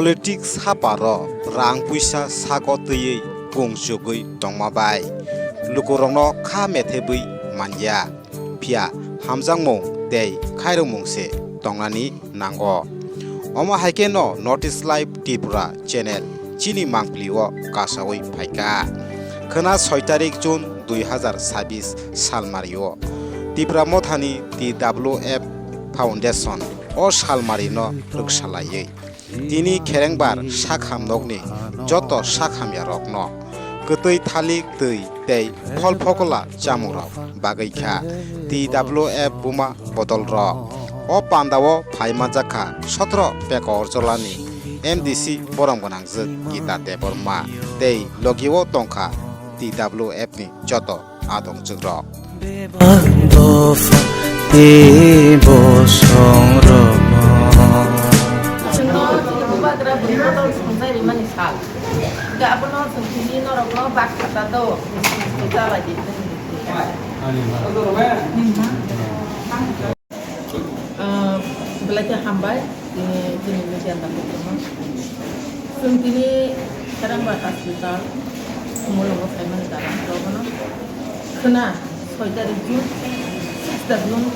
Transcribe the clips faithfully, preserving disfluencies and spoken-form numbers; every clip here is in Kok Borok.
Politics haparo rang puisa sago twiwi kung chugwi tongma bai lukurokno kha methebwi manya, phiya hamjakmung tei khairokmung se tongnani nango. Omo hai khe no North East Live Tripura channel chini mangpili o kasawi phaikha. Khwna soi tarik June dui hazar sabis salmari o Tipra Mothani T W F Foundation o salmari no rwksa laiwi tini kherengbar sakham nokni joto sakhamya rokno kwtwi thalik twi tei phol phokola chamungrok bagwi kha T W F buma bodol rok. O panda o phai manjak kha sotro Pekor Jolani M D C borom gwnangjwk Gita Debbarma tei logi o tongkha T W F ni joto adongjwk rok. Bebak dopha tei bosong rokno. Chwngno chini bubagra bwrwi bodol songchai rimani sal. Hwnkhe abono chwng tini norokno bak kha ta do, misti misti chalai di. Ah, belai khe hambai, tini, tini media ni koktwma. Chwng tini Kherangba Hospital, Mulungo phaimani daram rokno. Khwna soi tarik June, sixth June,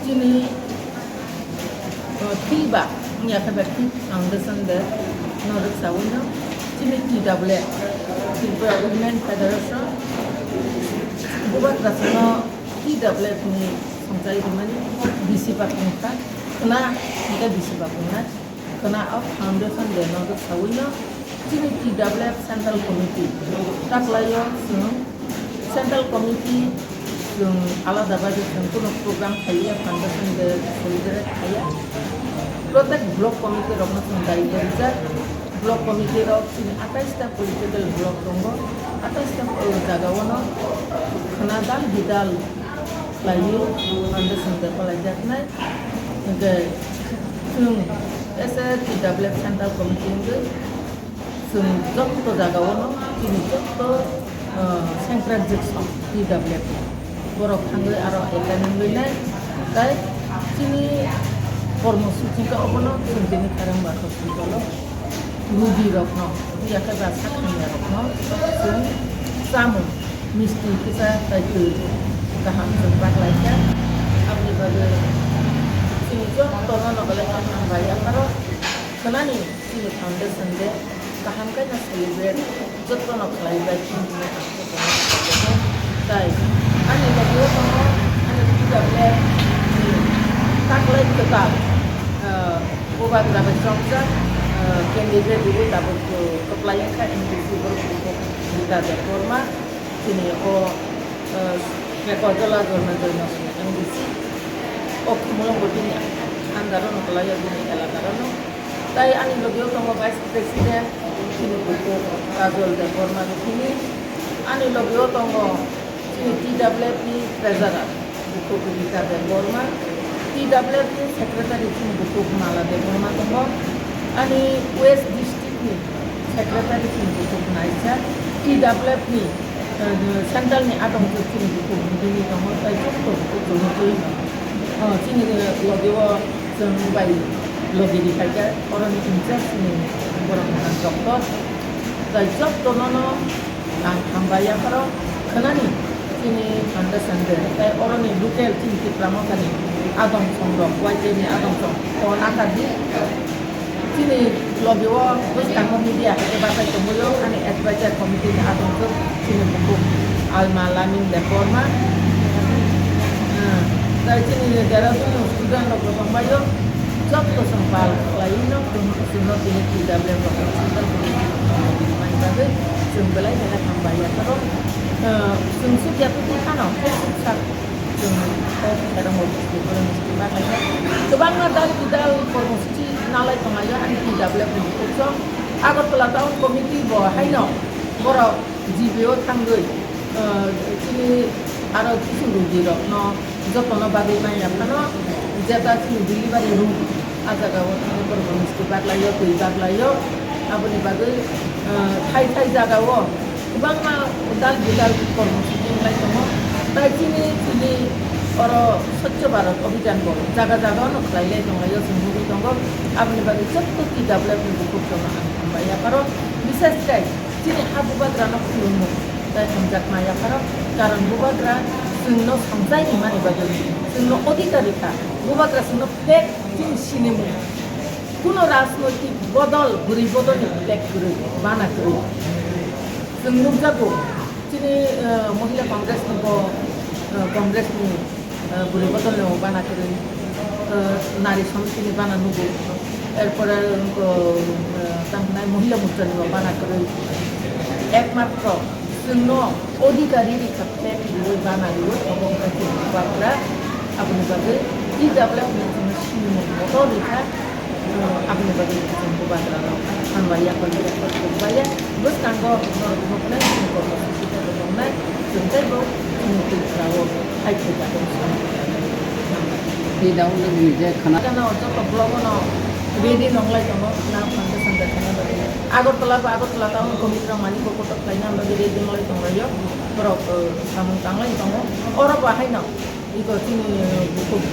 chini, ah, T W F, wngya khe bai Foundation Day, no rwksawi no, chini T W F, Tripura Women Federation, bubagra chwngno T W F ni songchai rimani bisi bak wngkha, khwna hwnkhe bisi bak wngnai. Khwna o foundation day no rwksawi no chini T W F Central Committee taklaio chwng Central Committee chwng alada bagwi chwng kunu program khaiya, foundation day celebrate khaiya. Protek block committee rokno chwng daitwi rijak. Block committee rok chini atais ta political block tongo, atais ta, o, jaga o no khwna dal bidal khlaiwi foundation day phalaijaknai. Hwnkhe chwng as a T W F Central Committee wngwi chwng joto jaga o no chini joto, o, sengkrak jwk song T W F ni borok thangwi aro attend wngwi nai, tei chini kormo suchi khe obono chwng tini Kherangba Hospital o rugi rokno, yakhe ba sakhamya rokno chwng chamung misti kisa tei twi kaham chwng baklai kha. Aboni bagwi chini jotono no belai khe hambai yapharo khwnani chini foundation day kaham khe no celebrate jotono khlai bai chini ang jotono khlai kha. Tai ani logi o tongo ani T W F ni taklai kwtal, ah, bubagra bai chongjak, ah, candidate rwui tabuk kwplai wngkha M D C borok Gita Debbarma. Chini o, eh, Mekojola Jorna Jorna M D C. O Khumulwng bo bini under o no kwlai o, bini elaka o no. Tai ani logi o tongo Vice President, chini bukhuk Kajol Debbarma Rukhini. Ani logi o tongo chini T W F ni Treasurer, bukhuk Rita Debbarma. T W F ni Secretary chini bukhuk Mala Debbarma tongo. Ani West District ni Secretary chini bukhuk Naisa, T W F ni, eh, Central ni adong chini bukhuk Bini tongo, tai joto bukhuk chini twi, oh, chini logi o chwng bai logi ri phaikha, oroni in charge ni borok wngkha doctor, tai joto nono ang hambai yapharo khwnani. Chini foundation day, tai oroni local chini Tipra Mothani adong song rok, Y T A ni adong song, o naka di. Chini logi o bwskango media hai khe bathai tongwi o, ani advisor committee ni adong khe chini bukhuk Alma Lamin Debbarma. Ah, tai chini Dehradun ni student rok bo tongbai o, joto chwng pal khlaiwi no, chwng, chwngno tini T W F rok central committee ni bagwi chwng belai belai hambai yapharo. Ah, chwng suk ya twi phano, suk sak. Chwng kok kherang bo busti, borok busti baklai kha. Kwbangma dal kidal kormosuchi nalai tonglaio ani T W F ni bukhuk chwng. Agartala Town Committee bo haino borok G B o thangwi, ah, chini aro kisu rugi rokno jotono bagwi manya phano jeta chini delivery room a jaga o thangwi borok busti baklaio, twi baklaio. Aboni bagwi, ah, thai thai jaga o kwbangma dal bidal kormosuchi wng lai tongo. Tai chini, chini Oro Swachh Bharat Abhijan bo jaga jaga no khlai lai tong lai o, chwng nugwi tongo. Aboni bagwi joto T W F ni bukhuk rok no ang hambai ya, karon bishes khe chini ha bubagra no khulumung tei hamjakma ya, karon, karon bubagra chwng no samjai ni mani bagwi, chwng no adhikari kha, bubagra chwng no flag chini sinimung. Kuno rajnoitik bodol, bwrwi bodol ni flag kwrwi, bana kwrwi. Chwng nukjago, chini, eh, Mohila Congress ni bo, eh, Congress ni, eh, bwrwi bodol ni bo bana kwrwi, eh, Nari Samiti ni bana nugo. Erpore, eh, eh, tamo hinai Mohila Morcha ni bo bana kwrwi. Ekmatro chwngno adhikari rikha flag riwi bana riwi obo wngkha chini bubagra. Aboni bagwi T W F ni chwngno sinimung bodol rikha. Aboni bagwi chwng bubagrano hambai ya, hambai ya, hambai ya. Bwskango norok nuknai, chini kormo sisi tei tongnai, chwng teibo chini Tripura o hai khe tabuk song. Tei da wngkha bini je khana. Khana o joto block o no ready nonglai tongo, na foundation da khana bagwi. Agartala ba Agartala town committee rok mani bo kotor khlaina bagwi ready nonglai tonglaio. Borok, eh, samung tanglai tongo. Oro bo haino iko chini bukhuk,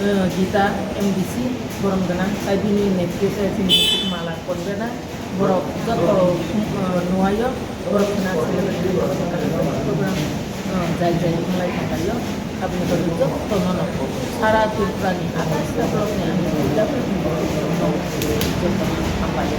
eh, Gita M D C borom gwnang, tai bini netrite chini bukhuk Mala Konbena. Borok joto, eh, nuaio, borok khna aswk program, eh, jai jai wnglai thanglaio. Aboni bagwi jotono no sara Tripura ni agasta block ni ani jotono hambai.